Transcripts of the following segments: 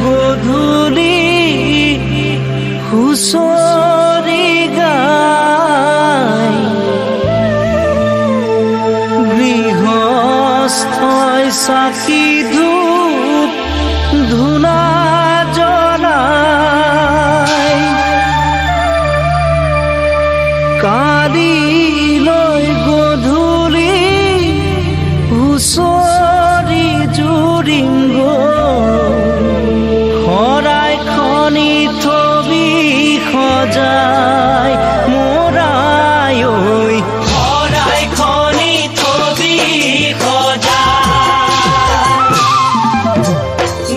গধূলি হুঁচৰি গাই, গৃহস্থই চাকি ধূপ ধূনা জ্বলাই। কালিলৈ গধূলি হুঁচৰি জুৰিম শৰাই খনি থবি সজাই মোৰাই ঐ, শৰাই খনি থবি সজাই।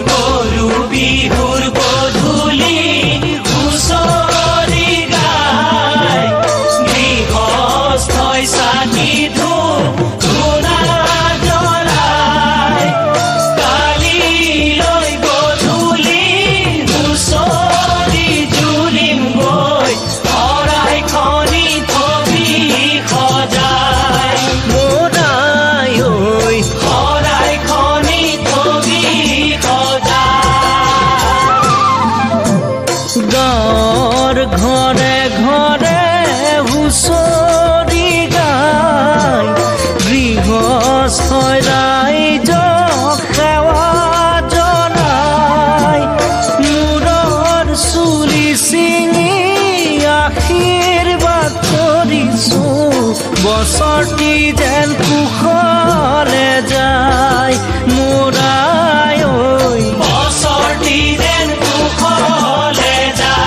গৰু বিহুৰ গধূলি হুঁচৰি গাই, গৃহস্থই চাকি ধূপ ধূনা জ্বলাই। কালিলৈ গধূলি হুঁচৰি জুৰিম গৈ, শৰাই খনি থবি সজাই। মোৰাই ঐ, শৰাই খনি থবি সজাই। গাঁৱৰ ঘৰে ঘৰে হুঁচৰি গাই, গৃহস্থই ৰাইজক সেৱা জনাই। মূৰৰ চুলি ছিঙি আশীৰ্বাদ কৰিছো, বছৰটি যেন কুশলে যায় মোৰাই ঐ, বছৰটি যেন কুশলে যায়।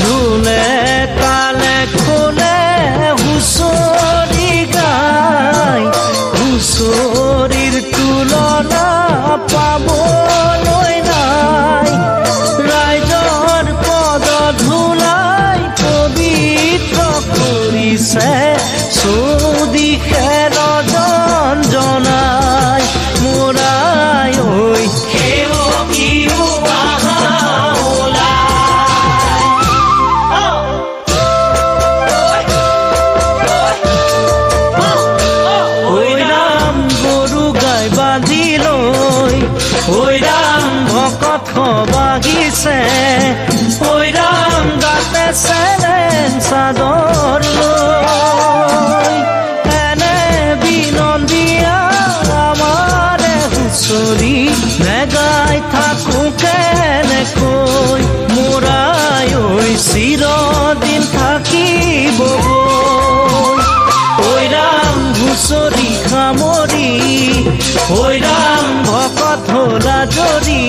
ঢোলে তালে খোলে হুঁচৰি গাই, হুঁচৰিৰ তুলনা পাবলৈ নাই। ৰাইজৰ পদ ধূলাই পবিত্ৰ কৰিছে, চৌদিশে ৰজন জনাই মোৰাই ঐ। সেৱকীও আহা ওলাই। ঐ ৰাম গৰু গাই বান্ধি লৈ, ঐ ৰাম ভকত বাঢ়িছে, ঐ ৰাম গাতে চেলেং চাদৰ লৈ। এনে বিনন্দিয়া আমাৰে হুঁচৰি নেগাই থাকো কেনেকৈ মোৰাই ঐ, চিৰদিন থাকিব গৈ। ঐ ৰাম হুঁচৰি সামৰি, ঐ ৰাম ভকত হলা জৰি।